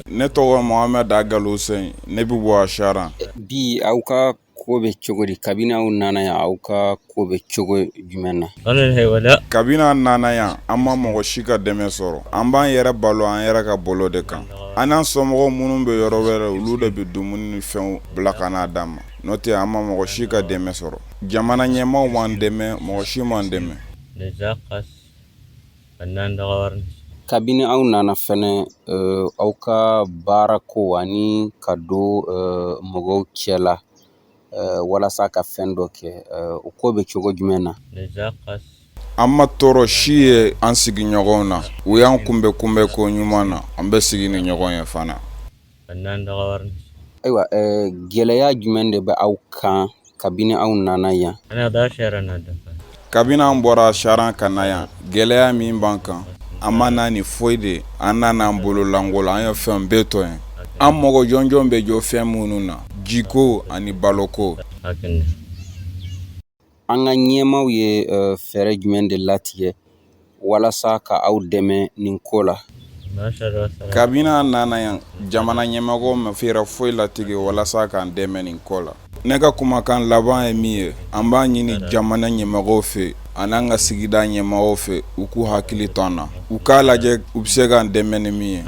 Ne tɔgɔ Mohamed Agal Hussein, ne bɛ bɔ Asaran. Bi, aw ka ko bɛ cogo di? Kabini aw nana yan, aw ka ko bɛ cogo jumɛn na? Kabini an nana yan, an ma mɔgɔ si ka dɛmɛ sɔrɔ. An b'an yɛrɛ balo an yɛrɛ ka bolo de kan. An n'an somɔgɔw minnu bɛ yɔrɔ wɛrɛ, olu de bɛ dumuni ni fɛnw bila ka n'a d'an ma. N'o tɛ, an ma mɔgɔ si ka dɛmɛ sɔrɔ. Jamana ɲɛmaaw m'an dɛmɛ, mɔgɔ si m'an dɛmɛ. Kabini aw nana fɛnɛ, aw ka baarako ani ka don mɔgɔw cɛ la walasa ka fɛn dɔ kɛ, o ko bɛ cogo jumɛn na? An ma tɔɔrɔ si ye an sigiɲɔgɔnw na. U y'an kunbɛn kunbɛn ko ɲuman na. An bɛ sigi ni ɲɔgɔn ye fana. Ayiwa, gɛlɛya jumɛn de bɛ aw kan kabini aw nana yan? Kabini an bɔra Saran ka na yan, gɛlɛya min b'an kan, an ma na ni foyi de. An nana an bolo lankolon, an ye fɛn bɛɛ to yen. An mɔgɔ jɔnjɔn bɛ jɔ fɛn minnu na, jiko ani baloko. An ka ɲɛmaaw ye fɛɛrɛ jumɛn de latigɛ walasa ka aw dɛmɛ nin ko la? Kabini an nana yan, jamana ɲɛmɔgɔw ma fɛɛrɛ foyi latigɛ walasa k'an dɛmɛ nin ko la. Ne ka kumakan laban ye min ye, an b'a ɲini jamana ɲɛmɔgɔw fɛ ani an ka sigida ɲɛmɔgɔw fɛ, u k'u hakili to an na, u k'a lajɛ u bɛ se k'an dɛmɛ ni min ye.